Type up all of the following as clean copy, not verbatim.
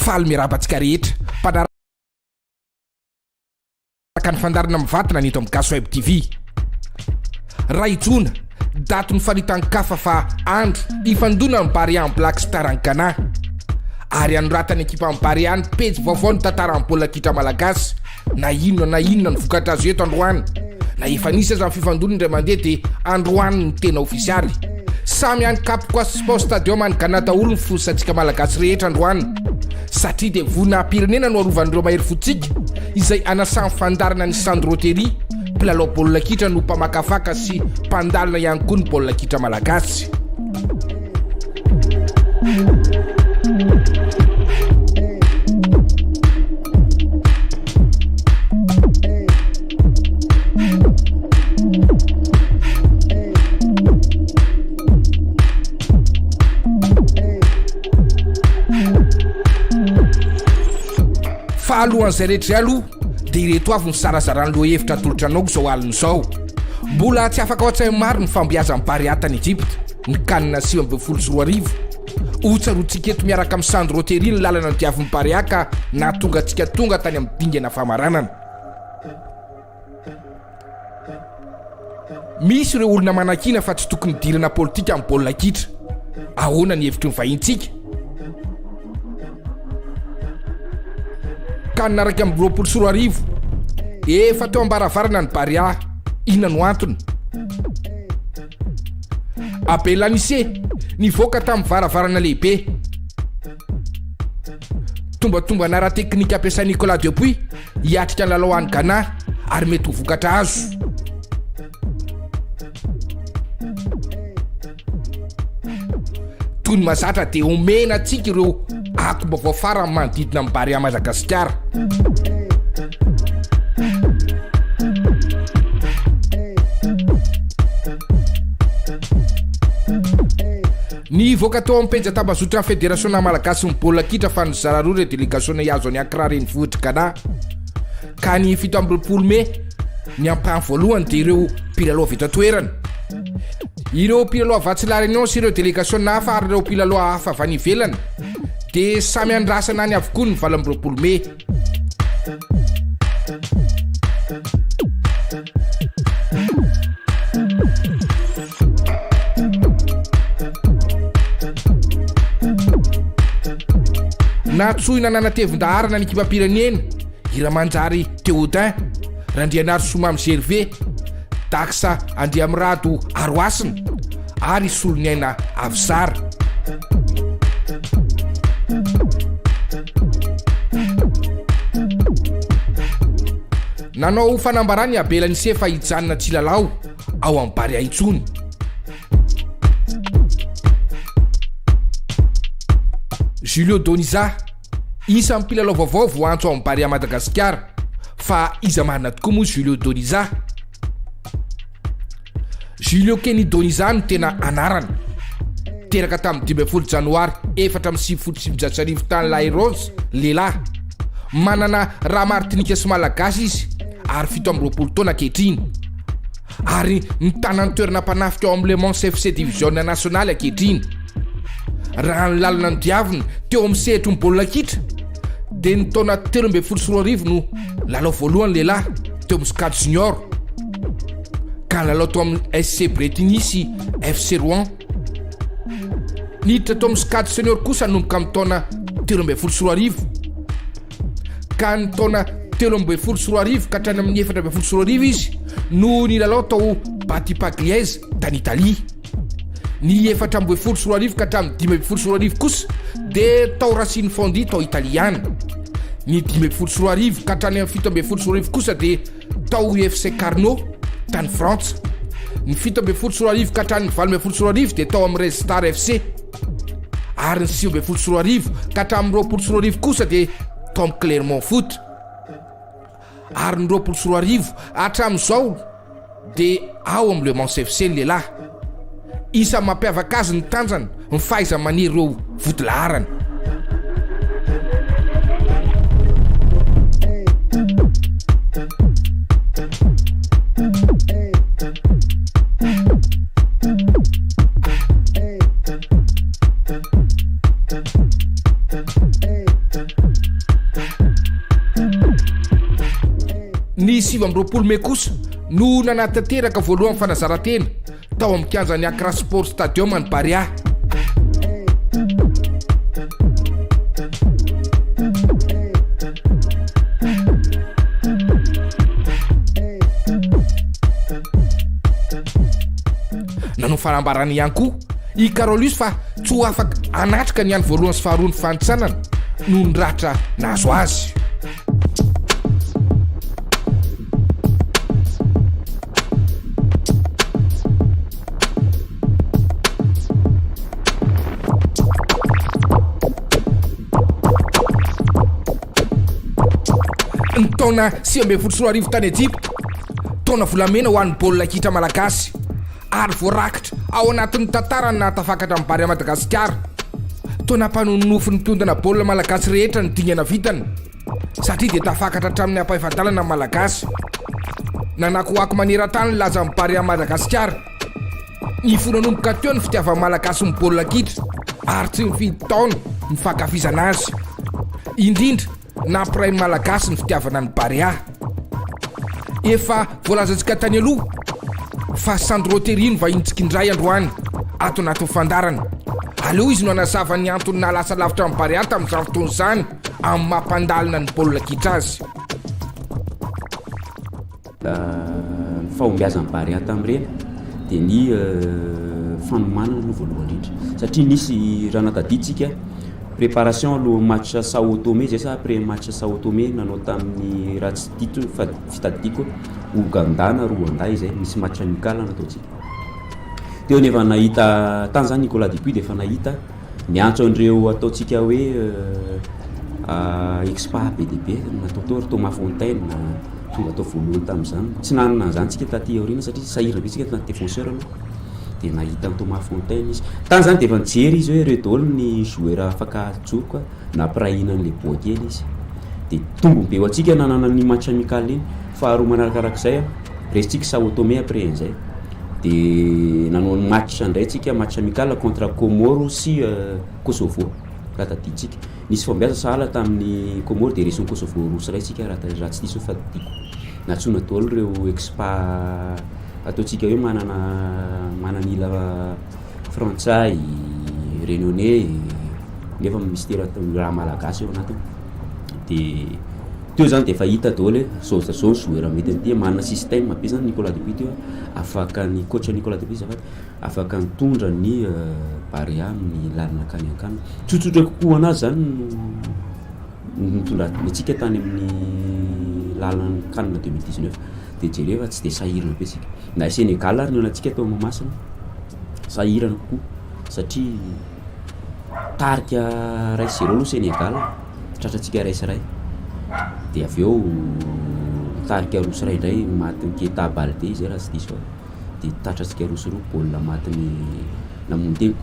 Faly miarahaba antsika rehetra mpanaraka ny fandaharana mivantana ny eto amin'ny Gasy Web TV. Ray jona, daty nofaritan-kafa fa andro ifandonan'ny Barea amin'ny Black Star any Ghana. Ary anoratan'ny ekipan'ny Barea ny pejy vaovao ny tantaran'ny baolina kitra malagasy. Na inona na inona ny vokatra azo eto androany, na efa nisy aza ny fifandonana indray mandeha dia androany no tena ofisialy. Samy any Cap Coast Sports Stadium any Ghana daholo ny fosantsika Malagasy rehetra androany. Satria dia voninahi-pirenena no arovan'ireo mahery fontsika izay anasan'ny fandaharana ny Sandro Terry, mpilalao baolina kitra no mpamakafaka sy mpandalina ihany koa ny baolina kitra malagasy. Fa alohan'izay rehetra izay aloha dia ireto avy ny sarazaran'ny lohahevitra atolotra anao izao alina izao. Mbola tsy afaka ao an-tsain'ny maro ny fambiazan'ny Barea tany Egypta. Ny CAN 2019. Hotsaroantsika eto miaraka amin'i Sandro Terry ny lalana nodiavin'i Barea ka nahatonga antsika tonga tany amin'ny dingana famaranana. Misy ireo olona manakiana fa tsy tokony hidirana politika amin'ny baolina kitra. Ahoana ny hevitry ny vahintsika? CAN 2021, Efa teo am-baravarana ny Barea, inona no antony? Abel Anise, nivoaka tamin'ny varavarana lehibe. Tombatombana ara-teknika ampiasain'i Nicolas Dupuis hiatrika ny lalao any Ghana ary mety ho vokatra azo. Toy ny mazatra dia omena antsika ireo akom-baovao farany manodidina ny Barea Madagasikara. Nivoaka tao amin'ny pejy an-tambazotran'ny Federasiona Malagasin'ny Baolina Kitra fa nizara roa ireo delegasiona hihazo an'i Accra renivohitr'i Ghana. Ka ny 27 mey, ny ampahany voalohany dia ireo mpilalao avy eto an-toerana. Ireo mpilalao avy atsy La Réunion sy ireo delegasiona hafa ary ireo mpilalao hafa avy any ivelany dia samy andrasana any avokoa ny 28 mey. Nantsoina nanatevin-daharana ny ekipam-pirenena i Ramanjary Théodin, Randrianarisoa Mamy Gervais, Dax Andriamirado Arohasina ary Soloniaina Avisara. Nanao fanambarana i Abel Anise fa hijanona tsy hilalao ao amin'ny Barea intsony. Julio Doniza, isan'ny mpilalao vaovao voaantso ao amin'ny Barea Madagasikara. Fa iza marina tokoa moa Julio Doniza? Julio Kenny Doniza no tena anarany. Teraka tamin'ny 15 janoary 1994 tany Lairons, lehilahy. Manana rà martinika sy malagasy izy ary 27 taona ankehitriny. Ary mitana ny toerana mpanafika ao amin'ny Le Mans FC Division nasionaly ankehitriny. Raha ny lalana nodiaviny teo amin'ny sehatry ny baolina kitra dia ny taona 2013 no lalao voalohany lehilahy teo amin'ny sokajy junior ka nilalao tao amin'ny SC Bretigny sy FC Rouen. Niditra tao amin'ny sokajy senior kosa nanomboka amin'ny taona 2013 ka ny taona 2013 ka hatrany amin'ny 2014 izy no nilalao tao Battipagliese tany Italia. Ny 2014 ka hatramin'ny 2015 kosa dia tao Racine Fondi tao Italia ihany. Ny 2015 ka hatrany amin'ny 2017 kosa dia tao UFC Carnot tany Frantsa. Ny 2017 ka hatramin'ny 2018 dia tao amin'ny Red Star FC. Ary ny 2019 ka hatramin'ny 2020 kosa dia tao amin'ny Clermont Foot. Ary ny 2020 hatramin'izao dia ao amin'ny Le Mans FC ny lehilahy. Isan'ny mampiavaka azy ny tanjany, ny fahaiza-maniry ireo vodilaharana. 29 mey kosa no nanatanteraka voalohany fanazaran-tena tao amin'ny kianjan'ny Accra Sports Stadium ny Barea. Nanao fanambarana ihany koa i Carolus fa tsy ho afaka hanatrika ny andro voalohany sy faharoa ny fanintsanana noho ny ratra nahazo azy. Ny taona 2019 tany Ejipta, taona volamena ho an'ny baolina kitra malagasy ary voarakitra ao anatin'ny tantara ny nahatafakatra ny Barea Madagasikara. Toa nampanonofy ny mpiondana baolina malagasy rehetra ny dingana vitany satria dia tafakatra hatramin'ny ampahefa-dalana ny Malagasy. Nanakoako maneran-tany ny lazan'ny Barea Madagasikara. Nifoha nanomboka teo ny fitiavan'ny Malagasy ny baolina kitra ary tsy nifidy taona ny fankafizana azy. Indrindra nampiray ny Malagasy ny fitiavana ny Barea. Efa voalazantsika tany aloha fa Sandro Terry no vahinintsika indray androany ato anatin'ny fandaharana. Aleo izy no hanazava ny antony nahalasa lavitra ny Barea tamin'izany fotoana izany amin'ny maha mpandalina ny baolina kitra azy. Ny fahombiazan'ny Barea tamin'ireny dia ny fanomanana aloha voalohany indrindra satria nisy raha natadidintsika préparation alohan'ny match Sao Tomé zay sa après match Sao Tomé nanao tamin'ny raha tsy dito fa fitadidiako Ouganda na Rwanda izay nisy match amical nataontsika teo nefa nahita tany zany Nicolas Dupuis dia efa nahita Miantso an'ireo ataontsika hoe expa be dia be natao teo ry Thomas Fontaine tonga tao voalohany tamin'izany. Tsy nanana an'izany tsika taty aoriana satria sahirana be tsika tanaty défenseur aloha. Dia nahita an'i Thomas Fontaine izy. Tany izany dia efa nijery izy hoe ireo daholo ny joueur afaka ajoroko a, nampirahina an'ilay boa kely izy. Dia tombony be ho antsika nanana an'iny match amical iny. Faharoa manarakarak'izay a, resintsika Sao Tomé après an'izay. Dia nanao ny match indray tsika, match amical contre Comores sy Kosovo raha tadidintsika. Nisy fahombiazana sahala tamin'ny Comores dia resin'i Kosovo 2-1 tsika raha raha tsy diso ny fitadidiako. Nantsoina daholo ireo expa ataontsika hoe manana manan'ila frantsay, réunionnais nefa misy teratany raha malagasy ao anatiny. Dia teo zany dia efa hita daholo hoe zao sy zao ny joueur mety amin'ity, manana système be zany Nicolas Dupuis teo afaka ny coach Nicolas Dupuis azafady, afaka nitondra ny Barea amin'ny lalana akany ankany. Tsotsotra kokoa anazy zany no nitondra antsika tany amin'ny lalan'ny CAN 2019 dia jereo fa tsy dia sahirana be isika. Na i Sénégal ary nihaonantsika tao Mahamasina, sahirana kokoa satria tarika iray zéro aloha Sénégal. Tratrantsika 1-1 dia avy eo mitarika 2-1 indray matin'i Keita Balde izay raha tsy diso aho dia tratrantsika 2-2 baolina matin'i namono teny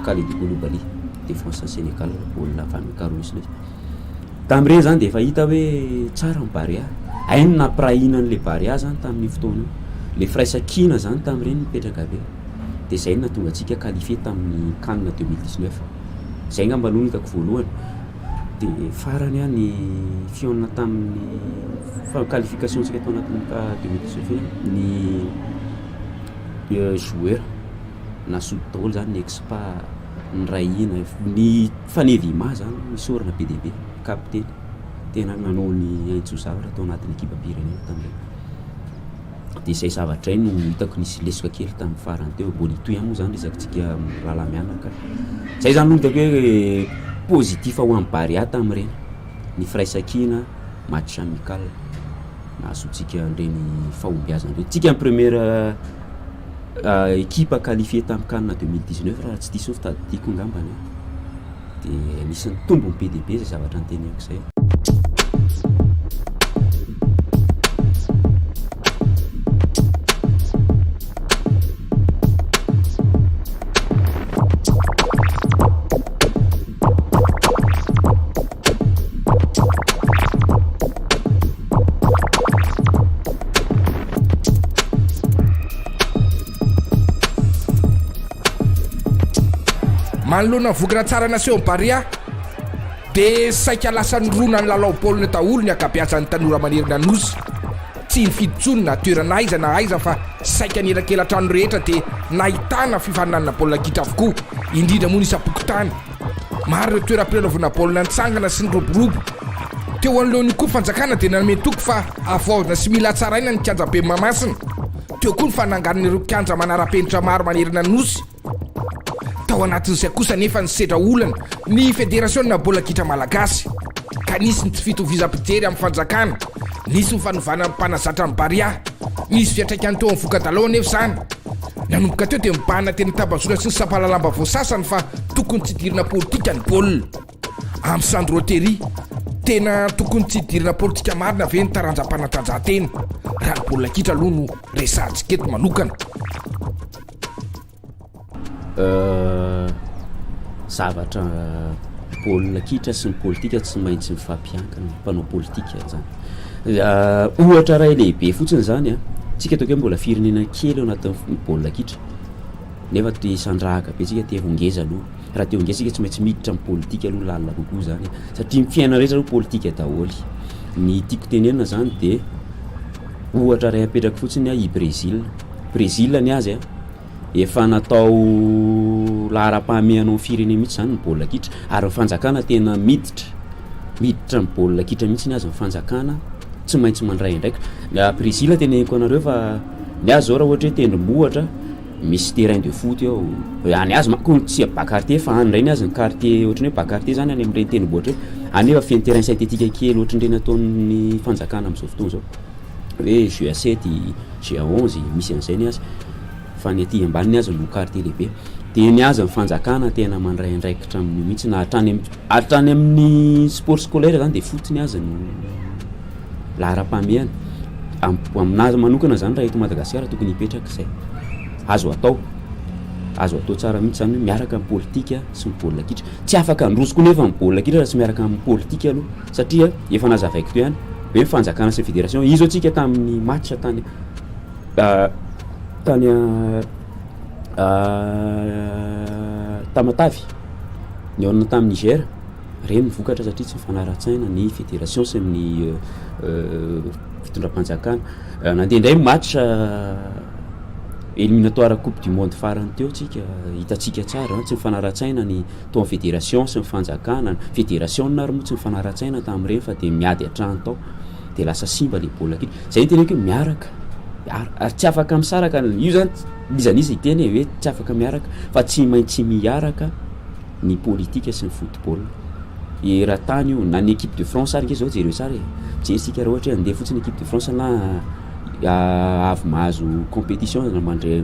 Kalidou Koulibaly défense Sénégal baolina avy any Carlos ilay izy. Tamin'ireny zany dia efa hita hoe tsara ny Barea. Hainy ny nampirahina an'ilay Barea zany tamin'io fotoana io. Ilay firaisankina zany tamin'ireny nipetraka be. Dia izay no nahatonga antsika qualifié tamin'ny CAN 2019. Izay angamba aloha no hitako voalohany. Dia farany an, ny fihaonana tamin'ny qualification-ntsika tao anatin'ny 2019 iny ny joueur nahasoa daholo zany ny expa, ny ray hina, ny fanevima zany isaorana be dia be, kapiteny tena nanao ny ainy tsy ho zavatra tao anatin'ny ekipam-pirenena tamin'ireny. Dia izay zavatra izay no hitako nisy lesoka kely tamin'ny farany teo. Mbola hitohy ihany moa izany resakitsika mirahalahy mianaka. Izay izany no hitako hoe positif ho an'ny Barea tamin'ireny. Ny firaisankina, match amical. Nahazoantsika an'ireny fahombiazana ireny. Tsika ny première équipe qualifiée tamin'ny CAN 2019 raha tsy diso fitadidiako angambany. Dia anisan'ny tombony be dia be izay zavatra noteneniko izay. Manoloana ny vokatra tsara nasehon'ny Barea dia saika lasa nirona ny lalao baolina daholo ny ankabeazan'ny tanora manerana ny Nosy. Tsy nifidy intsony na toerana aiza na aiza fa saika ny elakela-trano rehetra dia nahitana fifaninanana baolina kitra avokoa, indrindra moa ny isam-pokontany. Maro ireo toeram-pilalaovana baolina nitsangana sy niroborobo. Teo anoloan'io koa fanjakana dia nanome toky fa havaozina sy mila hatsaraina ny kianjaben'i Mahamasina. Teo koa ny fananganana ireo kianja manara-penitra maro manerana ny Nosy. Tao anatin'izay kosa anefa nisedra olana ny federasiona baolina kitra malagasy ka nisy ny tsy fitovizam-pijery amin'ny fanjakana, nisy ny fanovana ny mpanazatra ny Barea. Nisy fiantraikany teo amin'ny voka-dalao anefa izany. Nanomboka teo dia mibahana teny an-tambazotra sy ny sampahalalam-baovao sasany fa tokony tsy hidirana politika ny baolina. Amin'i Sandro Terry, tena tokony tsy hidirana politika marina ve ny taranjam-panatanjahantena? Raha ny baolina kitra aloha no resahantsika eto manokana. Zavatra baolina kitra sy ny politika tsy maintsy mifampiankina, mpanao politika zany. Ohatra iray lehibe fotsiny zany a, tsika ataoko hoe mbola firenena kely ao anatin'ny baolina kitra nefa te hisandrahaka be tsika te ho ngeza aloha, raha te ho ngeza tsika tsy maintsy miditra am'politika aloha lalina kokoa zany satria ny fiainana rehetra aloha politika daholo. Ny tiako tenenina zany de ohatra iray apetrako fotsiny a i Brezila, Brezila ny azy a Efa natao laharam-pahamehana ao amin'ny firenena mihitsy izany ny baolina kitra ary ny fanjakana tena miditra, miditra amin'ny baolina kitra mihitsy ny azy ny fanjakana, tsy maintsy mandray andraikitra. Ny à Brésil teneniko anareo fa ny azy zao raha ohatra hoe tendrombohitra misy terrain de foot eo, any azy manko tsy bas quartier fa any indray ny azy ny quartier ohatran'ny hoe bas quartier zany any amin'ireny tendrombohitra ireny, any efa feno terrain synthétique kely ohatran'ireny ataon'ny fanjakana amin'izao fotoana izao. hoe jeu à sept, jeu à onze, misy an'izay ny azy fa ny aty ambany ny azy no quartier lehibe de ny azy ny fanjakana tena mandray andraikitra amin'io mihitsy na hatrany am- hatrany amin'ny sport scolaire zany de foot ny azy no laharam-pahamehana, am- aminazy manokana zany raha eto Madagasikara tokony hipetraka izay, azo atao, azo atao tsara mihitsy zany hoe miaraka ny politika sy ny baolina kitra, tsy afaka handroso koa nefa ny baolina kitra raha tsy miaraka amin'ny politika aloha satria efa nazavaiko teo ihany hoe ny fanjakana sy ny fédération, io zao tsika tamin'ny match tany tany Tamatavy nihaonana tamin'i Niger, reny ny vokatra satria tsy nifanara-tsaina ny fédération sy ny fitondram-panjakana, nandeha indray match éliminatoire coupe du monde farany teo tsika, hitantsika tsara tsy nifanara-tsaina ny tao amin'ny fédération sy ny fanjakana, ny fédération ary moa tsy nifanara-tsaina tamin'ireny fa dia miady hatrany tao de lasa simba le baolina kitra, zay no teneniko hoe miaraka ary tsy afaka misaraka, io zany n'iza n'iza hiteny e hoe tsy afaka miaraka fa tsy maintsy miaraka ny politika sy ny football, eran-tany io na ny équipe de France ary nge zao jereo tsara e, mijery tsika raha ohatra hoe handeha fotsiny équipe de France na avy mahazo compétition na mandray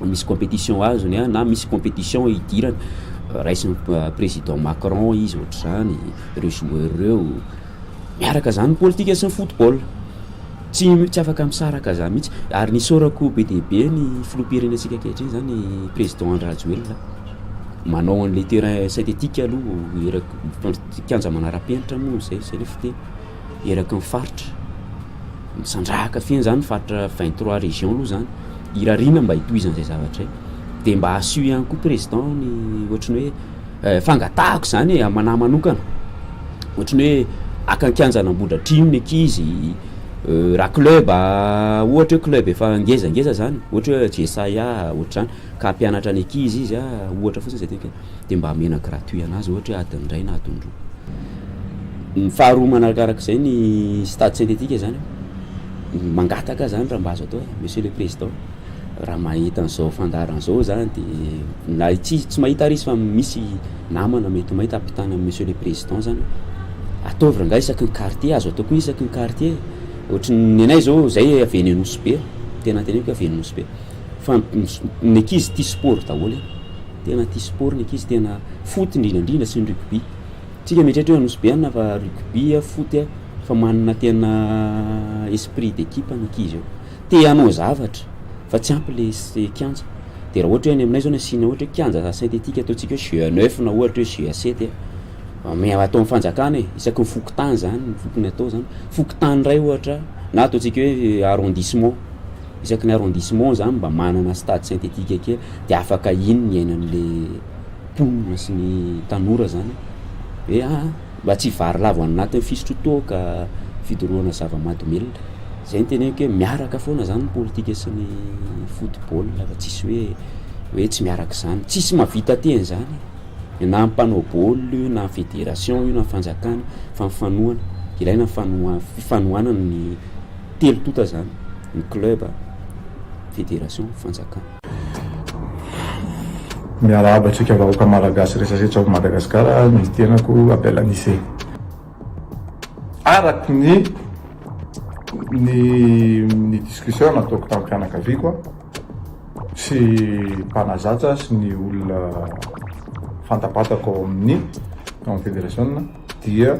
misy compétition azony a na misy compétition idirany, raisin'ny président Macron izy ohatr'izany, ireo joueur ireo, miaraka zany ny politika sy ny football, tsy tsy afaka misaraka zany mihitsy ary ny isaorako be dia be ny filoham-pirenentsika ankehitriny zany président Andry Rajoelina manao an'le terrain synthétique aloha eraky kianja manara-penitra moa zay zay le fiteny. eraky ny faritra, misandrahaka feno zany ny faritra 23 régions aloha zany, irariana mba hitohizan'izay zavatra izay, de mba asio ihany koa président ny ohatry ny hoe fangatahako zany e amanahy manokana, ohatry ny hoe haka ny kianjan'Ambohidratrimo ny ankizy, raha club ohatra hoe club efa ngezangeza zany, ohatra hoe JSAIA ohatr'izany ka hampianatra ny ankizy izy a, ohatra fotsiny zay teneniko e. de mba amena gratuit anazy ohatra hoe adiny iray na adiny roa. Ny faharoa manarakarak'izay ny stade synthétique zany, mangataka zany raha mba azo atao e, monsieur le président, raha mahita an'izao fandaharana zao zany de na tsy tsy mahita ary izy fa misy namana mety mahita ampitana amin'ny monsieur le président zany hoe ataovy rangahy isaky ny quartier, azo atao koa isaky ny quartier, ohatry ny anay zao zay avy eny Anosibe, tena teneniko hoe avy eny Anosibe fa ny ankizy tia sport daholo e. Tena tia sport ny ankizy, tena foot indrindra indrindra sy ny rugby. Tsika mieritreritra hoe Nosy Be any fa rugby, foot fa manana tena esprit d'équipe ny ankizy ao. Te hanao zavatra fa tsy ampy le kianja. De raha ohatra hoe any aminay zao no asiana ohatra hoe kianja synthétique ataontsika hoe jeu à neuf na ohatra hoe jeu à sept, ataon'ny fanjakana e, isaky ny fokontany zany no tokony atao zany, fokontany iray ohatra na ataontsika hoe arrondissement. Isaky ny arrondissement zany mba manana stade synthétique kely de afaka iny ny iainan'le mponina sy ny tanora zany hoe aa mba tsy hivarilavo any anatin'ny fisotroan-toaka, fidorohana zava-mahadomelina. Zay no teneniko hoe miaraka foana zany ny politika sy ny football fa tsisy hoe hoe tsy miaraka izany. Tsisy mahavita tena zany e. Na ny mpanao baolina io na ny fédération io na ny fanjakana fa mifanohana. Ilaina ny fanoha- fifanohanana ny telo tonta zany, ny club, fédération, fanjakana. Miarahaba antsika vahoaka Malagasy rehetra rehetra ao Madagasikara, ny tenako Abel Anise. Araky ny ny ny discussion nataoko tamin'ny fianakaviako sy mpanazatra sy ny olona fantapantako ao amin'ny ao amin'ny federasiona dia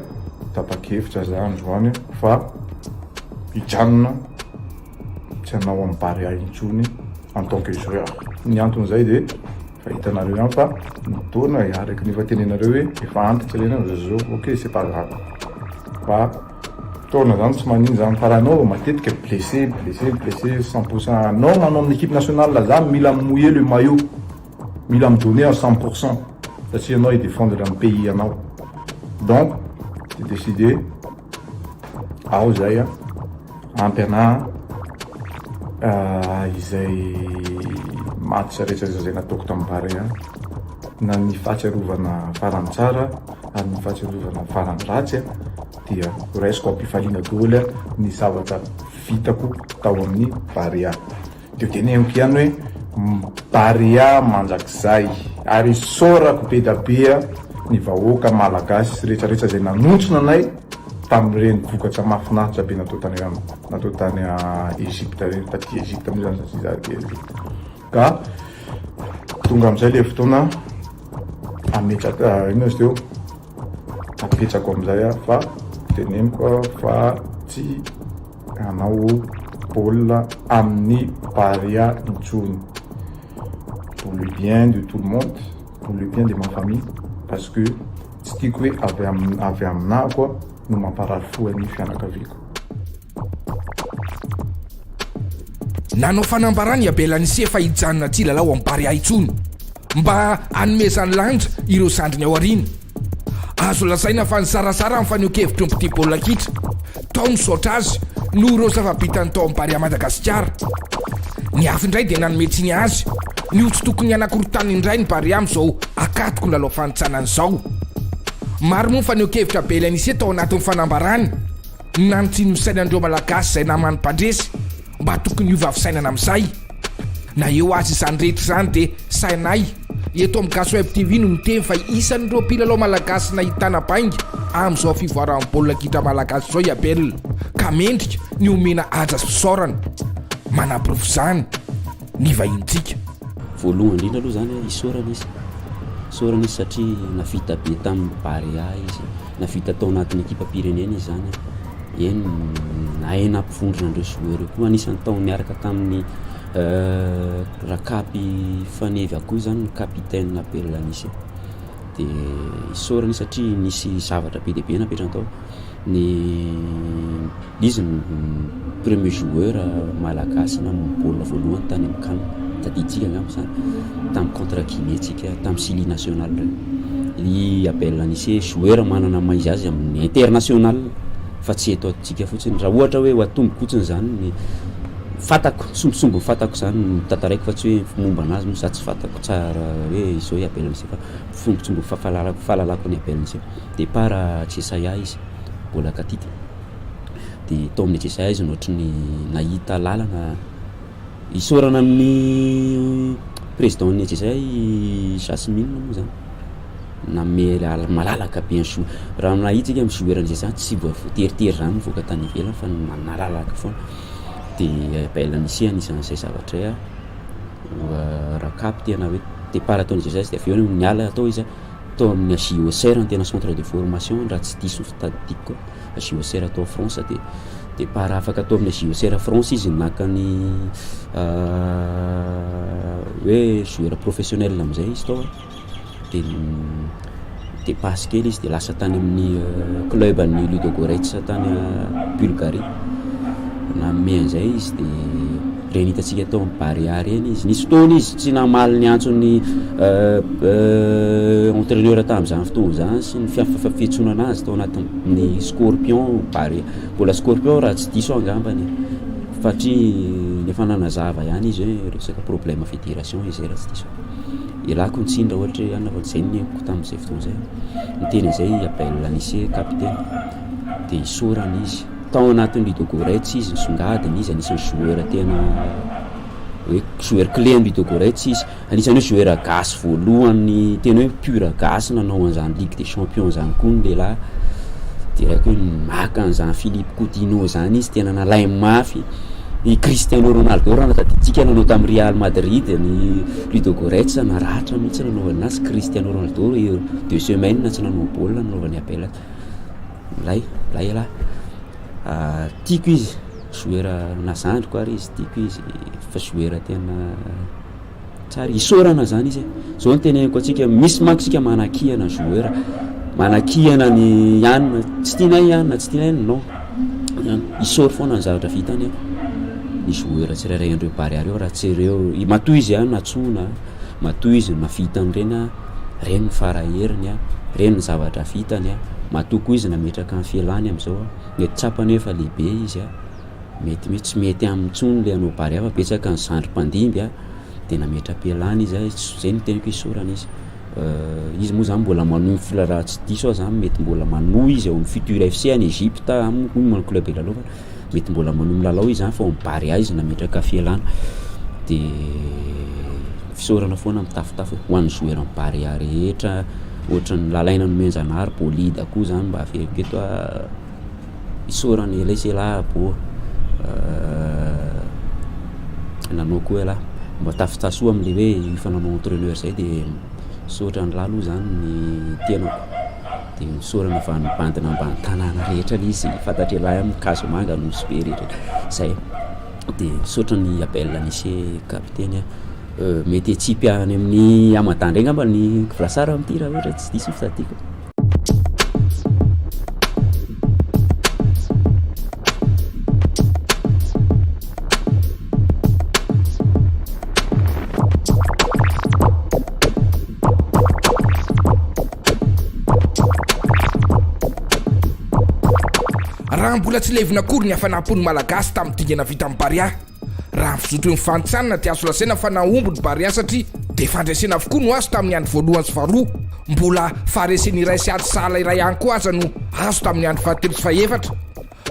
tapa-kevitra za androany fa hijanona tsy hanao amin'ny Barea intsony en tant que joueur. Ny anton'izay dia efa hitanareo ihany fa ny taona araka ny efa tenenareo hoe efa antitra ireny aho zao, ok c'est pas grave fa taona zany tsy manino zany fa raha anao matetika blessé blessé blessé 100% anao manao amin'ny équipe nationale zany mila mouiller le maillot, mila mi donner à 100% satria anao hi-défendre ny pays anao, donc j'ai décidé ao zay a ampy anahy izay match rehetra rehetra zay nataoko tamin'ny Barea na ny fahatsiarovana farany tsara ary ny fahatsiarovana farany ratsy dia raisiko ampifaliana daholo ny zavatra vitako tao amin'ny Barea. Dia teneniko ihany hoe Barea mandrakizay ary isaorako be da be ny vahoaka malagasy rehetra rehetra izay nanontsona anay tamin'ireny vokatra mahafinaritra be natao tany natao tany Egypte ireny, taty Egypte moa zany satria za aty Egypte. Ka tonga amin'izay le fotoana ametraka inona izy teo apetrako amin'izay aho fa teneniko aho fa tsy hanao baolina amin'ny Barea intsony pour le bien de tout le monde, pour le bien de ma famille parce que tsy tiako hoe avy am avy aminahy koa no mamparary fo an'ny fianakaviako. Nanao fanambarana i Abel Anise fa hijanona tsy hilalao amin'ny Barea intsony mba hanomezany lanja ireo zandriny ao aoriana. Azo lazaina fa nizarazara ny fanehoan-kevitry ny mpitia baolina kitra. Tao nisaotra azy noho ireo zava-bitany tao amin'ny Barea Madagasikara. Ny hafa indray dia nanome tsiny azy ny ho tsy tokony hanakorontana indray ny Barea amin'izao akatoky ny lalao fanintsanana izao. Maro moa ny fanehoan-kevitra Abel Anise tao anatin'ny fanambarany. Nanitsy ny fisainan'ireo Malagasy izay naman'ny mpandresy mba tokony hiova fisainana amin'izay. Na eo aza izany rehetra izany dia sainay eto amin'ny Gasy Web TV no miteny fa isan'ireo mpilalao Malagasy nahitana bainga amin'izao fivoaran'ny baolina kitra Malagasy izao i Abel ka mendrika ny homena haja sy fisaorana. Manaporofo izany ny vahinintsika. Voalohany indrindra aloha izany isaorana izy, isaorana izy satria navita be tamin'ny Barea izy, navita tao anatin'ny ekipam-pirenena izy izany, eny nahay nampivondrona an'ireo joueurs ireo koa, anisan'ny tao niaraka tamin'ny Rakapy Faneva koa izany ny capitaine Abel Anicet, dia isaorana izy satria nisy zavatra be dia be napetrany tao. Ny izy no premier joueur malagasy namono baolina voalohany tany amin'ny can, tadidintsika angamba izany, tamin'ny contre Guinée tsika, tamin'ny Syli national ireny. I Abel Anicet joueur manana ny maha izy azy amin'ny international fa tsy eto antsika fotsiny. Raha ohatra hoe ho atomboko fotsiny izany ny fantako, sombintsombiny fantako izany no tantaraiko fa tsy hoe momba an'azy moa za tsy fantako tsara hoe izao i Abel Anicet fa sombintsombiny fahafalalako fahalalako an'i Abel Anicet. Départ Jesaia izy, mbola katita. Dia tao amin'ny Jesaia izy no ohatry ny nahita lalana. Isaorana amin'ny président-n'ny Jesaia i Jasmine moa zany. Nanome lala- malalaka be ny jou- raha nahita isika ny joueur-n'ny Jesaia tsy voateritery zany nivoaka tany ivelany fa nalalaka foana. Dia Abel Anise anisan'izay zavatra izay Rakapy tena hoe départ ataon'i Jesaia izy dia avy eo niala tao izy. Tao amin'ny AJOCR no tena centre de formation raha tsy diso ny fitadidiako, AJOCR tao France dia départ afaka tao amin'ny AJOCR France izy naka ny hoe joueur professionnel amin'izay izy tao dia dépasse kely izy dia lasa tany amin'ny club an'ny Ludogorets tany Bulgarie, nanome an'izay izy dia Ireny hitantsika tao amin'ny Barea ireny izy. Nisy fotoana izy tsy namaly ny antson'ny entraîneur tamin'izany fotoana izany sy ny fiantsoana anazy tao anatin'ny Scorpion Barea. Mbola Scorpion raha tsy diso aho angambany. Fatria efa nanazava ihany izy hoe resaka problème fédération izay raha tsy diso aho. Ialako ny tsiny raha ohatra hoe anona fa izay no niainako tamin'izay fotoana izay. Niteny an'izay i Abel Anissé capitaine dia isaorana izy. Tao anatin'ny Ludogorets izy nisongadina izy, anisan'ny joueur tena hoe joueur clé an'ny Ludogorets izy. Anisan'ny hoe joueur gasy voalohany tena hoe pur gasy nanao an'izany ligue des champions zany koa ny lehilahy. De raiko hoe maka an'izany Philippe Coutinho zany izy tena nalainy mafy. I Cristiano Ronaldo raha tadidintsika nanao tamin'ny Real Madrid ny Ludogorets naratra mihitsy nanaovana azy Cristiano Ronaldo deux semaines tsy nanao baolina nanaovany appel. Milay, milay ialahy. Tiako izy, joueur na zandriko ary izy tiako izy fa joueur tena tsara, isaorana zany izy e, zao no teneniko antsika misy manko isika manakihana joueur, manakihana ny anona, tsy tianay anona, tsy tianay anona, non, isaory foana ny zavatra vitany ny joueur tsirairay an'ireo Barea reo raha tsy ireo, matoa izy an nantsoina, matoa izy nahavita an'ireny an, reny ny fara heriny an, reny ny zavatra vitany an, matoa koa izy nametraka ny fialany am'zao an, mety tsapany hoe efa lehibe izy an. Mety hoe tsy mety aminy intsony le hanao barea fa betsaka ny zandry mpandimby a, de nametra-pialana izy a, zay no teniko hoe isaorana izy, izy moa zany mbola manohy ny raha tsy diso aho zany mety mbola manohy izy ao amin'ny Futur FC any Egypte any moa ny club ilalaovany, mety mbola manohy milalao izy zany fa ao amin'ny barea izy nametraka fialana, de fisaorana foana mitafotafo ho an'ny joueur an'ny barea rehetra ohatran'ny Lalaina Nomenjanahary, Bolida koa zany mba averiko eto a. Isaorana ela izy elah bô nanao koa elah mba tafita soa amle hoe efa nanao entraineur zay de misaotra an'lah aloha zany ny tenako de misaorana fa ny bandina ambany tanàna rehetra le izy fantatr'elah ihany Kazomanga Nosy be rehetra zay de misaotra ny Abel Anissé kapiteny a mety hitsipy any amin'ny Hamadan ndray angamba ny Vlasara amin'ity raha ohatra tsy diso ny fitadidiako. Raha mbola tsy levona akory ny hafanam-pon'ny Malagasy tamin'ny dingana vita amin'ny Barea. Raha ny fizotry ny fanontsanana dia azo lazaina fa nahomby ny Barea satria dia fandresena avokoa no azo tamin'ny andro voalohany sy faharoa. Mbola faharesena iray sy ady sahala iray ihany koa aza no azo tamin'ny andro fahatelo sy fahefatra.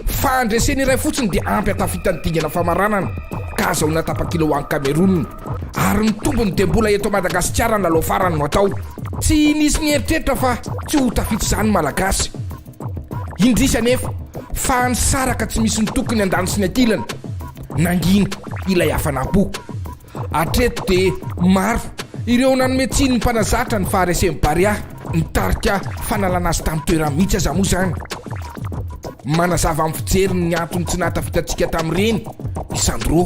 Fandresena iray fotsiny dia ampy hatafita ny dingana famaranana ka azahoana tapakila ho any Cameroun. Ary ny tombony dia mbola eto Madagasikara ny lalao farany no atao. Tsy nisy nieritreritra fa tsy ho tafita izany ny Malagasy. Indrisy anefa fa nisaraka tsy misy ny tokony andany sy ny ankilany. Nangina ilay hafanam-po. Hatreto dia maro ireo nanome tsiny ny mpanazatra ny faharesen'i Barea, nitarika fanalana azy tamin'ny toerany mihitsy aza moa izany. Manazava amin'ny fijeriny ny antony tsy nahatafitantsika tamin'ireny i Sandro.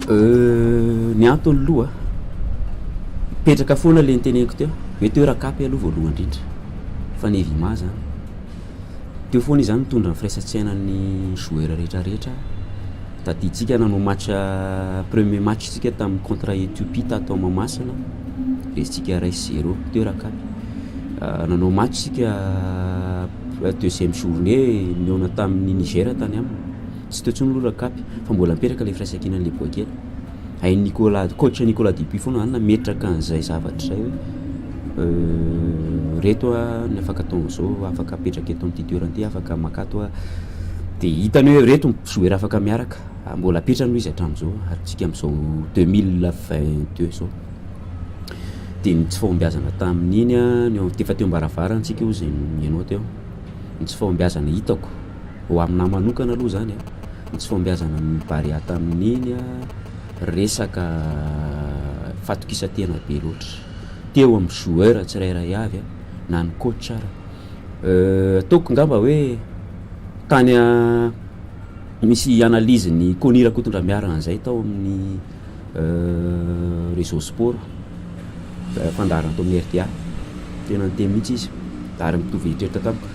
Ny antony aloha, mipetraka foana ilay noteneniko teo, mety hoe rakapy aloha voalohany indrindra. Fa ny Evima zany, teo foana izy zany nitondra ny firaisan-tsainan'ny joueur rehetra rehetra, tadidintsika nanao match premier match tsika tamin'ny contre Ethiopie tato Mahamasina, resintsika iray sy zéro teo Rakapy, nanao match tsika deuxième journée nihaona tamin'ny Niger tany aminy, tsy teo intsony aloha Rakapy fa mbola mipetraka ilay firaisankinan'ilay boay kely. Hain'i Nicolas, coach Nicolas Dupuis foana zany nametraka an'izay zavatra izay hoe reto a ny afaka atao an'izao, afaka apetraka eto amin'ity toerana ity, afaka makato a, de hitany hoe reto ny joueur afaka miaraka, mbola apetrany aloha izy hatramin'izao ary tsika amin'izao 2022 zao. De ny tsy fahombiazana tamin'iny a, ny eo efa teo am-baravarana tsika hozy ny ianao teo, ny tsy fahombiazana hitako ho aminahy manokana aloha zany a. Ny tsy fahombiazana ny Barea tamin'iny resaka fahatokisan-tena be loatra teo amin'ny joueur tsirairay avy na ny coach ara. Ataoko ngamba hoe tany misy analyse-n'i Conny Rakotondramiarana zay tao amin'ny réseau sport, fandaharana tao amin'ny rta, tena niteny mihitsy izy ary mitovy eritreritra tamiko.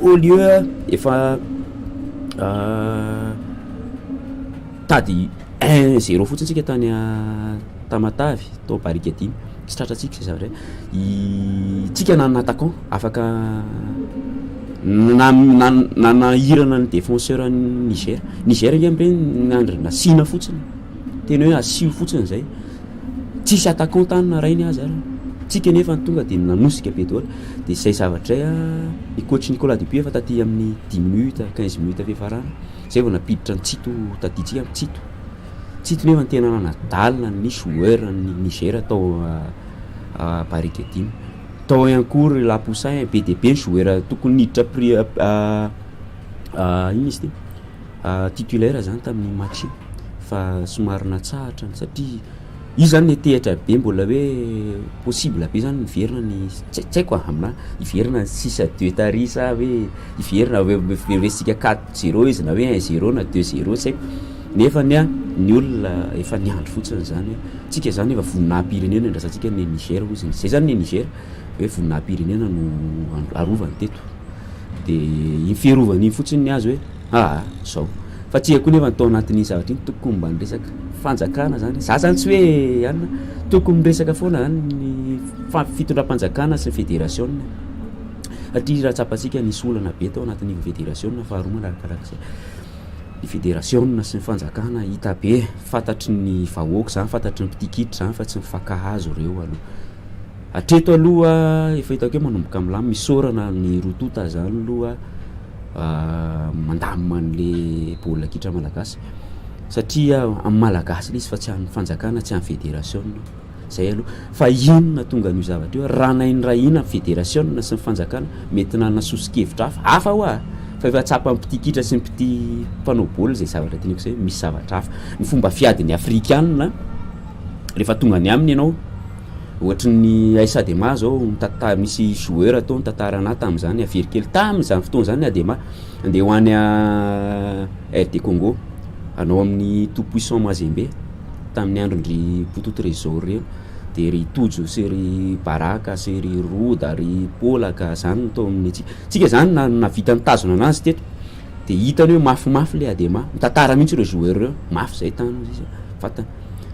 Au lieu efa tady un zéro fotsiny tsika tany Tamatave tao Barikadimy, tsy tratrantsika zay zavatra zay, i tsika nanana attaquant afaka Na nanahirana ny défenseur an'i Niger. Niger ange amin'ireny niandry nasiana fotsiny. Tena hoe asio fotsiny izay. Tsisy attaquant tany na rainy aza ary. Tsika nefa ny tonga dia nanosika be daholo. Dia izay zavatra izay an, ny coach Nicolas Dupuis efa taty amin'ny dix minutes, quinze minutes fiafarana, izay vao nampiditra an'i Tsito tadidintsika ny Tsito. Tsito nefa ny tena nanadalina ny joueur ny Niger tao Barikadimy. Tao ihany koa ry Lapoussin, be dia be ny joueur tokony niditra pri inona izy ity titulaire zany tamin'iny match iny fa somary natsahatra satria io zany nitehatra be mbola hoe possible be zany miverina ny tsy tsy haiko aminahy hiverina ny six à deux tary sa hoe hiverina hoe resintsika quatre zéro izy na hoe un zéro na deux zéro tsy haiko nefa ny an ny olona efa niandry fotsiny zany hoe tsika zany efa voninahi-pirenena andrasantsika ny Niger hozy zay zany ny Niger hoe voninahi-pirenena no arovany teto de iny fiarovana iny fotsiny ny azy hoe aa zao fa tsy haiko nefa ny tao anatin'iny zavatra iny tokony mba niresaka fanjakana zany za zany tsy hoe anona tokony miresaka foana zany ny fitondram-panjakana sy ny federasiona satria raha tsapantsika nisy olana be tao anatin'iny federasiona faharoa manarakarak'izay ny federasiona sy ny fanjakana hita be fantatry ny vahoaka zany fantatry ny mpitia kitra zany fa tsy mifankahazo ireo aloha Hatreto aloha efa hitako hoe manomboka milamina, isaorana ny roa tonta zany aloha mandamina an'le baolina kitra malagasy satria amin'ny malagasy le izy fa tsy an'ny fanjakana, tsy an'ny federasiona, zay aloha. Fa inona tonga an'io zavatra io, raha naindrahina ny federasiona sy ny fanjakana mety nanana soso-kevitra hafa, hafa hoa fa efa tsapan'ny mpitia kitra sy ny mpitia mpanao baolina zay zavatra teneniko zay hoe misy zavatra hafa. Ny fomba fiadin'ny afrikana rehefa tonga any aminy ianao Ohatry ny AS Adema zao mitata- misy joueur tao nitantara anah tamin'izany avery kely tamin'izany fotoana izany ny Adema andeha ho any RD Congo hanao amin'ny tout puissant Mazembe tamin'ny andron-dry Poto Trésor reny de ry Tojo sy ry Baraka sy ry Roda ry Polaka zany no tao amin'ny tsika, tsika zany na- nahavita nitazona anazy teto de hitany hoe mafimafy le Adema, mitantara mihitsy ireo joueur reo, mafy zay tany hozy izy fantany.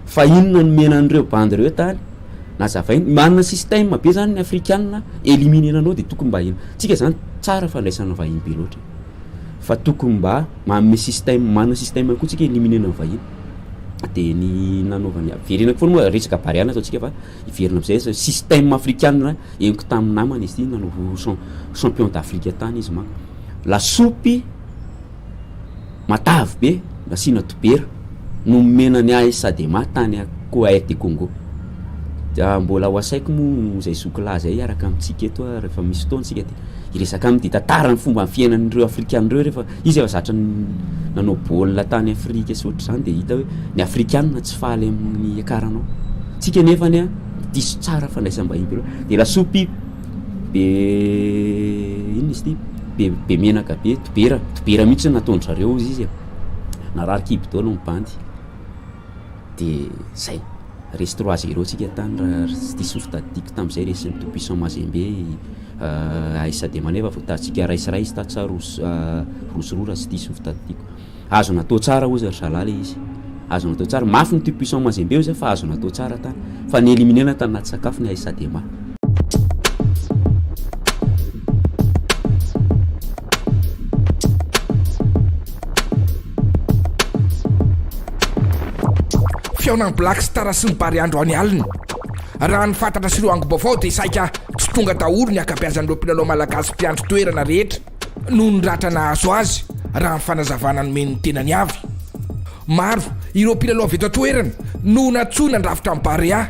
Fa inona no nomena an'ireo bandy ireo tany? Nazavainy, manana système be zany ny afrikana éliminer anao de tokony mba ino, tsika zany tsara fandraisana vahiny be loatra fa tokony mba manome système, manana système koa tsika éliminer-na ny vahiny de ny nanaovany, verenako foana moa resaka barea no ataontsika fa hiverina am'zay système afrikana henoko tamin'ny namana izy ity nanao champion d'Afrique tany izy manko, lasopy matavy be nasiana dobera no nomena ny AS Adema tany RD Congo. Dia mbola ho asaiko moa izay zoky lahy izay hiaraka amintsika eto rehefa misy fotoana isika dia hiresaka aminy dia hitantara ny fomba fiainan'ireo afrikana ireo rehefa izy efa zatra nanao baolina tany Afrika sy ohatr'izany dia hita hoe ny afrikana tsy faly amin'ny hiakaranao. Tsika nefany a diso tsara fandraisam-bahiny be loatra. Dia lasopy be inona izy ity be be menaka be dobera dobera mihitsy no nataon-dry zareo hozy izy e narary kibo daholo ny bandy de zay resy trois zéro tsika tany raha tsy diso ny fitadidiako tamin'izay resin'ny tout puissant Mazembe AS Adema nefa voatahantsika iray sy iray izy tato sa roa sy roa sy roa raha tsy diso ny fitadidiako. Azo natao tsara hozy ry zalahy le izy. Azo natao tsara. Mafy ny tout puissant Mazembe hozy fa azo natao tsara tany. Fa ni-éliminer-na tany anaty sakafo ny AS Adema. Fihaonan'ny Black Star sy ny Barea androany alina. Raha ny fantatra sy ireo angom-baovao dia saika tsy tonga daholo ny ankabeazan'ireo mpilalao malagasy mpiandry toerana rehetra. noho ny ratra nahazo azy, raha ny fanazavana nomen'ny tenany avy. Maro ireo mpilalao avy eto an-toerana no nantsoina handrafitra ny Barea,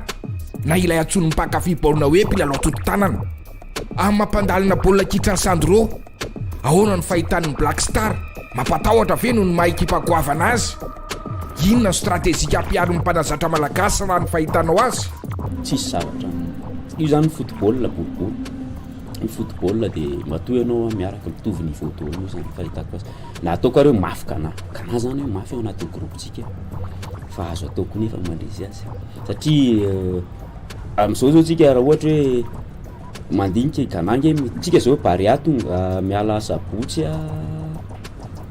na ilay antsoin'ny mpankafy baolina hoe mpilalao toto-tanana. Amin'ny mampandalina baolina kitra an'i Sandro, ahoana no fahitany ny Black Star? Mampatahotra ve noho ny maha ekipa goavana azy? Inona no stratejika ampiharin'ny mpanazatra malagasy raha ny fahitanao azy? Tsisy zavatra, io zany football boribory. Ny football de matoa ianao miaraka mitovy niveau daholo io zany fahitako azy, na ataoko ary hoe mafy Ghana, Ghana zany hoe mafy ao anatin'ny groupe-tsika fa azo atao koa nefa mandresy azy satria am'zao zao tsika raha ohatra hoe mandinika i Ghana nge tsika zao Barea tonga miala sabotsy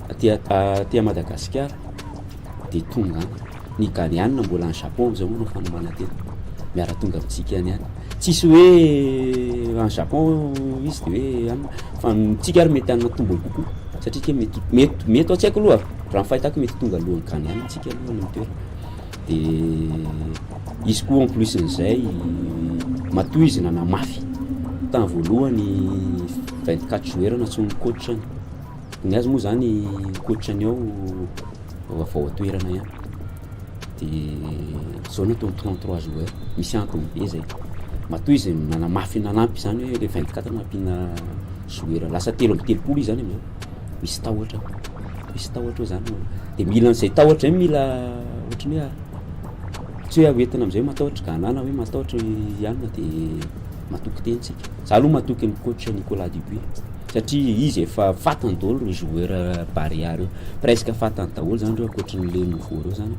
aty aty à Madagasikara de tonga any, ny Ghanéana mbola any Japon am'zao manao fanomanan-tena, miara-tonga amintsika any ihany, tsisy hoe. hoe en Japon izy de hoe any fa tsika ary mety hanana tombony kokoa satria ke mety mety mety ao, tsy haiko aloha, raha ny fahitako mety tonga alohan'ny Ghana tsika aloha any amin'ny toerana. De izy koa en plus n'izay matoa izy nanamafy tamin'ny voalohany 24 joueurs natson'ny coach ny azy moa zany, coach ny ao avao atoerana ihany, de zao natao 33 joueurs, misy antony be zay matoa izy nanamafy nanampy zany hoe le 24 nampiana joueur lasa 33 izy zany amizao. Misy tahotra, misy tahotra eo zany, de mila an'izay tahotra zay, mila ohatrany hoe tsy hoe ahoentina amizay hoe matahotra Ghana na hoe matahotra ianona, de matoky teny tsika. Za aloha matoky ny coach Nicolas Dupuis satria izy efa fantany daholo reo joueur Barea reo, presque fantany daholo zany reo ankoatran'le nouveau reo zany,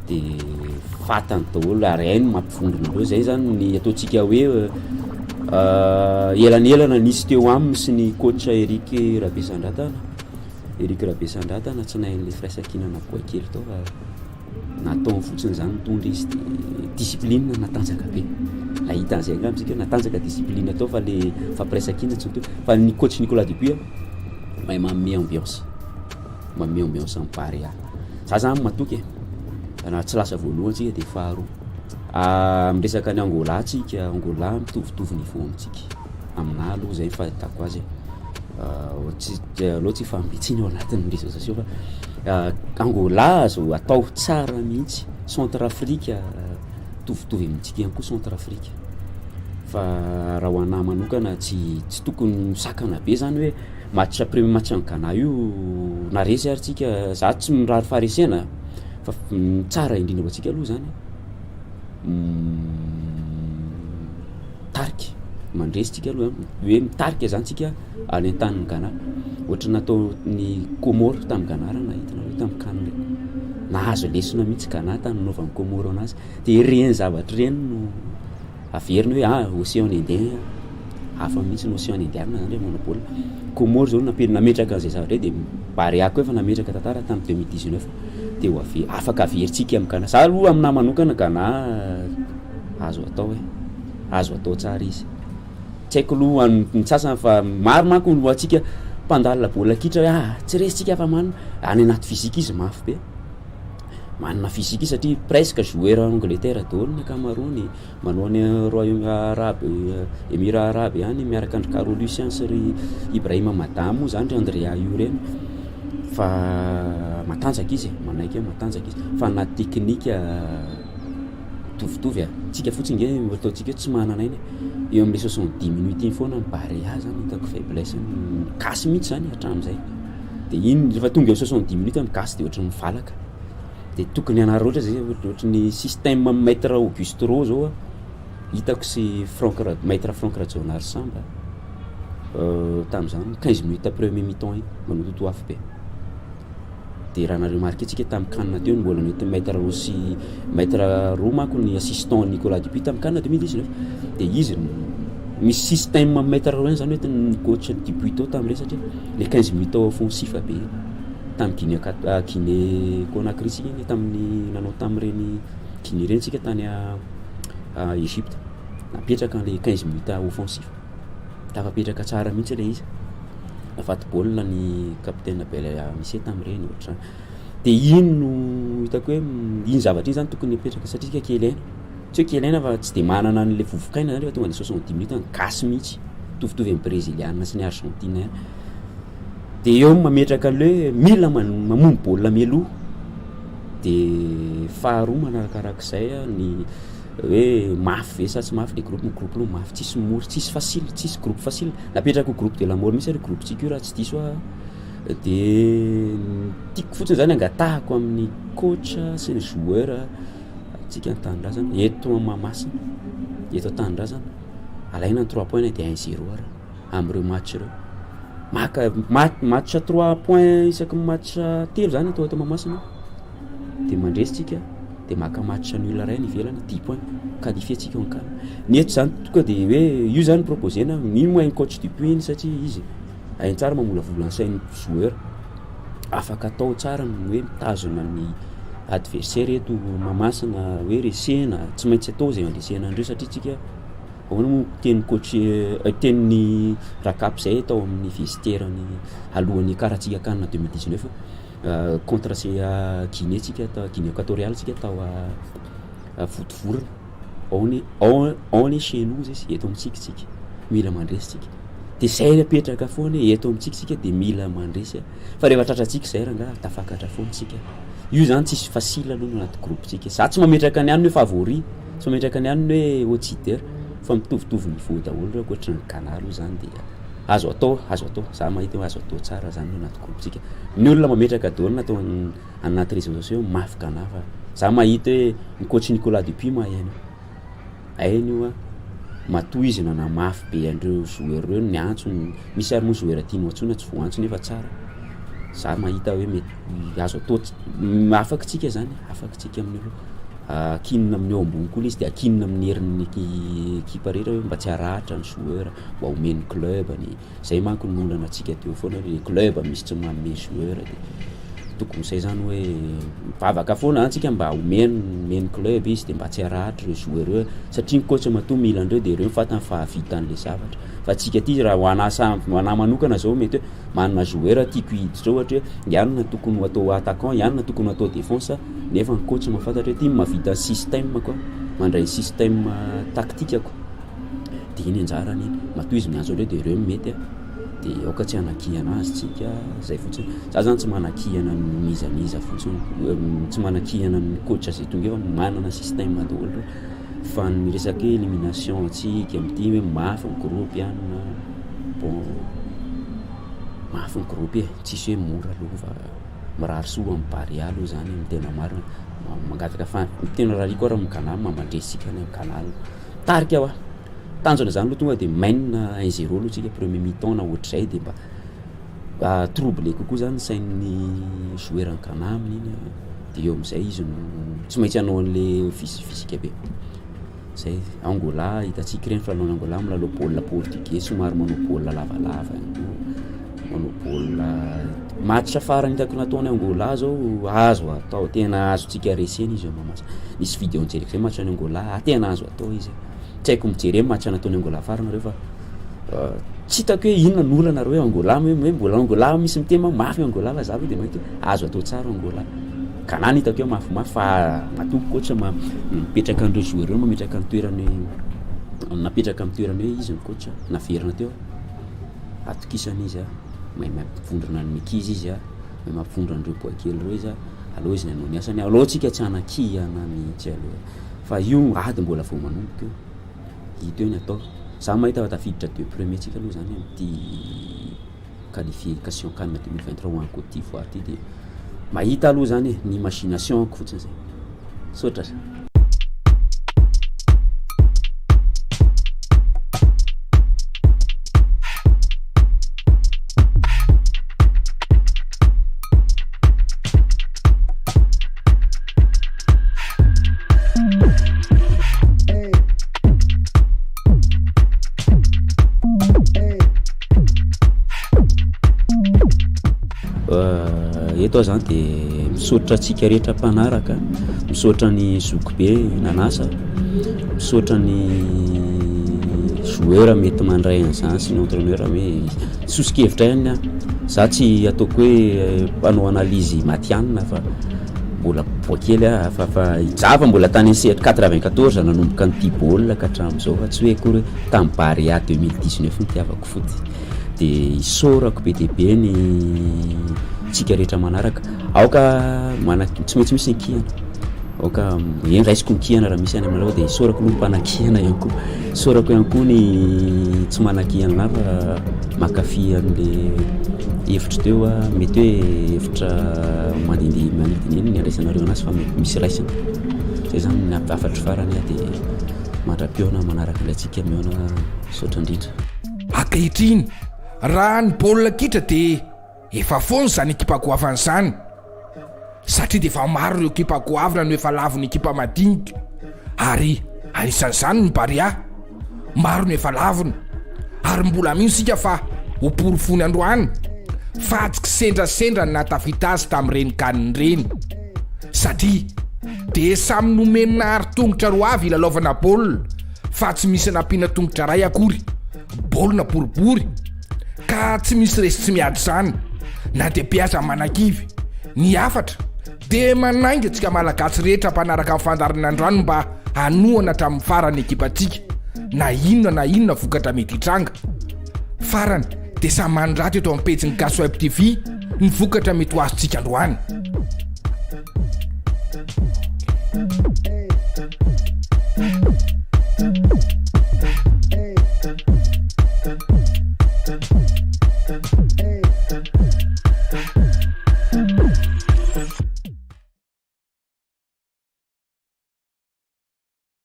de fantany daholo ary hainy mampivondrona andreo. Zay zany ny ataontsika hoe elanelana nisy teo aminy sy ny coach Eric Rabesandratana. Eric Rabesandratana tsy nahain'le firaisankinana boakely tao fa nataony fotsiny zany mitondra izy, de discipline natanjaka be nahita an'izay angamba tsika hoe natanjaka discipline atao fa le fampiraisankina tsy mitovy. Fa ny coach Nicolas Dupuis mahay manome ambiance, manome ambiance amin'ny Barea. Za zany matoky e, raha tsy lasa voalohany tsika de faharoa. Miresaka ny Angola tsika, Angola mitovitovy niveau amitsika aminahy aloha zay fahitako azy, tsy aloha tsy ifamitsiny ao anatin'ny réseaux sociaux, fa Angola azo atao tsara mihitsy. Centrafrique mitovitovy amitsika ihany koa Centrafrique, fa raha ho anahy manokana tsy tokony misakana be zany hoe match, premier match ny Ghana io na resy ary tsika, za tsy mirary faharesena fa tsara indrindra ho antsika aloha zany mitarika mandresy tsika aloha, hoe mitarika zany tsika any an-tanin'ny Ghana, ohatra natao ny Comore tamin'ny Ghana raha nahitanareo tamin'ny CAN reny, nahazo lesona mihitsy Ghana tamin'ny nanaovan'ny Comore anazy. De reny zavatra reny no averina hoe océan Indien hafa mihitsy ny océan Indiana zany rehefa manao baolina. Comore zao nametraka an'izay zavatra io, de Barea koa efa nametraka tantara tamin'ny 2019, de ho ave afaka averintsika amin'ny Ghana. Za aloha aminahy manokana Ghana azo atao hoe azo atao tsara izy, tsy haiko aloha ny sasany fa maro manko no antsika mpandalina baolina kitra hoe tsy resitsika, fa manina any anaty physique izy, mafy be manana physique izy satria presque joueur Angleterre daholo ny ankamaroany, manao any Royaume Arabe, Émirats Arabes any miaraka andry Carolus sy ry Ibrahim Madame moa zany, ry Andrea io reny, fa matanjaka izy, manaiky hoe matanjaka izy, fa na teknika mitovitovy a tsika fotsiny nge ataontsika hoe tsy manana aina eo am'le 70 minutes iny foana. Ny Barea zany hitako faiblesse, mikasy mihitsy zany hatramin'izay, de iny rehefa tonga eo 70 minutes mikasy de ohatry ny mivalaka, de tokony anary ohatra zay ohatry ny système maître Auguste Raux zao a hitako sy Franck maître Franck Rajaonary Samba tamin'izany 15 minutes premier mi-temps iny manao totoafo be. De raha nareo marqué tsika tamin'ny CAN teo mbola nety maître Raux sy maître Raux manko ny assistant Nicolas Dupuis tamin'ny CAN 2019, de izy misy système maître Raux iny zany hoe ny coach Dupuis tao tamin'ireny satria le 15 minutes offensif be tamin'ny Guinée Guinée Conakry tsika iny tamin'ny nanao tamin'ireny Guinée reny tsika tany Égypte, napetraka an'le 15 minutes offensif, tafapetraka tsara mihitsy le izy, nafaty baolina ny capitaine Abel Anicet tamin'ireny ohatr'izany. De iny no hitako hoe iny zavatra iny zany tokony apetraka satria tsika kely aina, tsy hoe kely aina fa tsy de manana an'le vovokaina zany rehefa tonga de 70 minutes gasy mihitsy, mitovitovy amin'ny Brésiliana sy ny Argentine ihany. De eo mametraka an'le hoe mila mamono baolina mialoha. De faharoa manarakarak'izay a ny hoe mafy ve sa tsy mafy le groupe? Ny groupe aloha mafy, tsisy mora, tsisy facile, tsisy groupe facile, napetraka ho groupe de la mort mihitsy ary groupe-tsika io raha tsy diso a. De tiako fotsiny zany angatahako amin'ny coach sy ny joueur tsika ny tanindrazana eto Mahamasina, eto an-tanindrazana, alaina ny trois points na de 1-0 ara am'ireo match reo, maka match trois points isaky ny match telo zany atao eto Mahamasina, de mandresy tsika de maka match nul ray any ivelany, 10 points, qualifié tsika en CAN. Ny eto zany tonga de hoe io zany proposena ino moa hainy coach Dupuis iny satria izy hainy tsara mamolavola ny sain'ny joueur, afaka atao tsara ny hoe mitazona ny adversaire eto Mahamasina, hoe resena tsy maintsy atao zay andresena andreo satria tsika Ahoana moa tenin'ny coach tenin'ny Rakapy zay tao amin'ny vestiaire-ny alohan'ny hiakarantsika CAN 2019 contre CA Guinée tsika tao Guinée Equatoriale tsika tao Vontovorona. On est on on est chez nous izy eto amintsika tsika, mila mandresy tsika. De zay ny apetraka foana hoe eto amintsika tsika de mila mandresy. Fa rehefa tratrantsika zay rangaha tafakatra foana tsika. Io zany tsisy facile aloha ny anaty groupe tsika. Za tsy mametraka ny aniny hoe favori, tsy mametraka ny aniny hoe outsider fa mitovitovy niveau daholo reo ankoatry ny Ghana aloha zany dia azo atao, azo atao. Za mahita hoe azo atao tsara zany ny anaty groupe tsika. Ny olona mametraka daholo natao anaty réseaux sociaux mafy Ghana fa za mahita hoe ny coach Nicolas Dupuis mahay an'io. Hainy io an, matoa izy nanamafy be an'ireo joueur ireo niantso, misy ary moa joueur tianao antsoina tsy voaantso nefa tsara, za mahita hoe mety azo atao afaka tsika zany, afaka tsika amin'io aloha, ankinina amin'ny eo ambony koa le izy de ankinina amin'ny herin'ny ekipa rehetra hoe mba tsy haratra ny joueur, mba omen'ny club ny. Zay manko no olana antsika teo foana hoe club misy tsy manome joueur de tokony zay zany hoe mivavaka foana zany tsika mba omeny omeny club izy de mba tsy haratra ireo joueur ireo satria ny coach matoa mila an'ireo de ireo no fantany fa hahavita an'le zavatra fa tsika aty raha ho anah samy ho anah manokana zao mety hoe manana joueur tiako hiditra ohatra hoe i anona tokony ho atao attaquant i anona tokony ho atao défense nefa ny coach mahafantatra hoe ty no mahavita système ko mandray ny système tactique ko. De iny anjarany iny, matoa izy miantso an'ireo de ireo no mety a, de aoka tsy hanakihana azy tsika, zay fotsiny, za zany tsy manakihana n'iza n'iza fotsiny, tsy manakihana ny coach zay tonga eo fa manana système daholo reo, fa ny resaka hoe élimination antsika amin'ity hoe mafy ny groupe any bon mafy ny groupe e, tsisy hoe mora aloha fa mirary soa amin'ny Barea aloha zany ny tena marina, mangataka fa ny tena rariko ary amin'ny Ghana mba mandresy tsika any amin'ny Ghana aloha. Tarika hoa. Tanjona zany aloha tonga de mène un zéro aloha tsika premier mi-temps na ohatr'izay de mba troublé kokoa zany ny sain'ny joueur an'i Ghana amin'iny de eo am'zay izy no tsy maintsy hanao an'le physique be. Zay, Angola hitantsika ireny filalaon'i Angola milalao baolina portugais somary manao baolina lavalava ihany koa, manao baolina match farany hitako nataon'i Angola zao azo atao tena azontsika resena izy eo Mahamasina. Nisy vidéo nijereko zay match an'i Angola, tena azo atao izy. Tsy haiko mijery hoe match nataon'i Angola farany nareo fa tsy hitako hoe inona no olana nareo hoe Angola hoe mbola Angola misy miteny manko mafy Angola fa za aloha de mahita hoe azo atao tsara Angola. Ghana no hitako hoe mafimafy fa matoa coach ma- mipetraka an'ireo joueur ireo mametraka ny toerany napetraka amin'ny toerany hoe izy ny coach naverina teo atokisana izy a, mahay mampivondrona ny ankizy izy a, mahay mampivondrona an'ireo boay kely ireo izy a, aleo izy ny hanao ny asany, aleo tsika tsy hanakihana mihitsy aloha fa io ady mbola vao manomboka io, hita eo ny atao, za mahita fa tafiditra deux premier tsika aloha zany amin'ity qualification CAN 2023 ho an'i Côte d'Ivoire ity de mahita aloha zany e, ny imagination-ko fotsiny zay, misaotra. Eto aho zany de misaotra antsika rehetra mpanaraka, misaotra ny zokibe nanasa, misaotra ny joueur mety mandray an'izany sy ny entraineur hoe soso-kevitra ihany ny ahy, za tsy ataoko hoe mpanao analyse matihanina fa mbola boa kely aho fa fa za fa mbola tany amin'ny sehatra 94 nanomboka nitia baolina ka hatramin'izao fa tsy hoe akory hoe tamin'ny Barea 2019 nitiavako foot de isaorako be dia be ny tsika rehetra manaraka aoka mana tsy maintsy misy ny kihana aoka eny raisiko ny kihana raha misy any aminareo de isaorako aloha ny mpanakihana ihany koa isaorako ihany koa ny tsy manakihana anahy fa mankafy an'le hevitro teo a mety hoe hevitra mandehandeha manidina eny ny andraisanareo anazy fa mety misy raisina zay zany ny hafatro farany a de mandra-pihaona manaraka indray tsika mihaona misaotra indrindra. Ankehitriny, raha ny baolina kitra dia efa foana izany ekipa goavana izany satria dia efa maro ireo ekipa goavana no efa lavon'ny ekipa madinika ary anisan'izany ny Barea. Maro no efa lavony ary mbola mino isika fa ho porofony androany fa tsy kisendrasendra ny nahatafita azy tamin'ireny CAN ireny satria dia samy nomena ary tongotra roa avy hilalaovana baolina. fa tsy misy anampiana tongotra ray akory, baolina boribory ka tsy misy resy tsy miady izany na dia be aza manakivy. Ny hafatra dia manainga antsika Malagasy rehetra mpanaraka ny fandaharana androany mba hanohana hatramin'ny farany ekipantsika na inona na inona vokatra mety hitranga. Farany dia samy manoraty eto amin'ny pejin'ny Gasy Web TV ny vokatra mety ho azontsika androany.